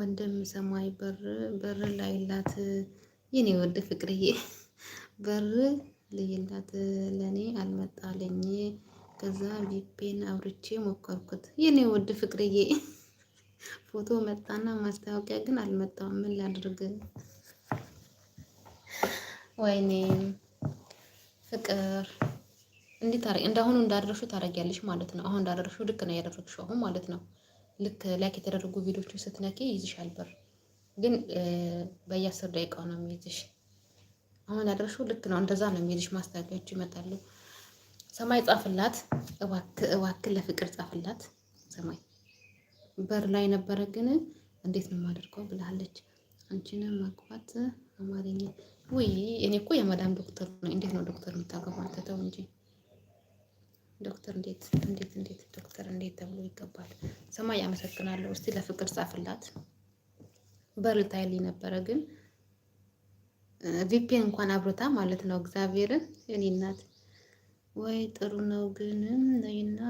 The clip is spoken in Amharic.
ወንድም ሰማይ በር በር ላይላት የኔ ወድ ፍቅርዬ በር ልይላት ለኔ አልመጣልኝ። ከዛ VPN አብርቼ ሞከርኩት። የኔ ውድ ፍቅርዬ ፎቶ መጣና ማስታወቂያ ግን አልመጣም። ምን ላድርግ? ወይኔ ፍቅር እንዴት ታረቂ? እንዳሁኑ እንዳደረግሽው ታረጊያለሽ ማለት ነው። አሁን እንዳደረግሽው ልክ ነው ያደረግሽው አሁን ማለት ነው። ልክ like የተደረጉ ቪዲዮዎችን ስትነኪ ይይዝሻል በር፣ ግን በየ10 ደቂቃው ነው የሚይዝሽ። አሁን ያደረግሽው ልክ ነው። እንደዛ ነው የሚይዝሽ። ማስታወቂያዎቹ ይመጣሉ። ሰማይ ጻፍላት እባክህ፣ እባክህ ለፍቅር ጻፍላት። ሰማይ በር ላይ ነበረ ግን እንዴት ነው የማደርገው ብላለች። አንቺን ማግባት አማርኛ ውይ፣ እኔ እኮ የመዳም ዶክተር ነው። እንዴት ነው ዶክተር የምታገባው? አንተ ተው እንጂ ዶክተር እንዴት እንዴት እንዴት ዶክተር እንዴት ተብሎ ይገባል? ሰማይ አመሰግናለሁ። እስቲ ለፍቅር ጻፍላት። በር ታይልኝ ነበረ ግን VPN እንኳን አብሮታ ማለት ነው። እግዚአብሔርን እኔ እናት ወይ ጥሩ ነው ግን ነይና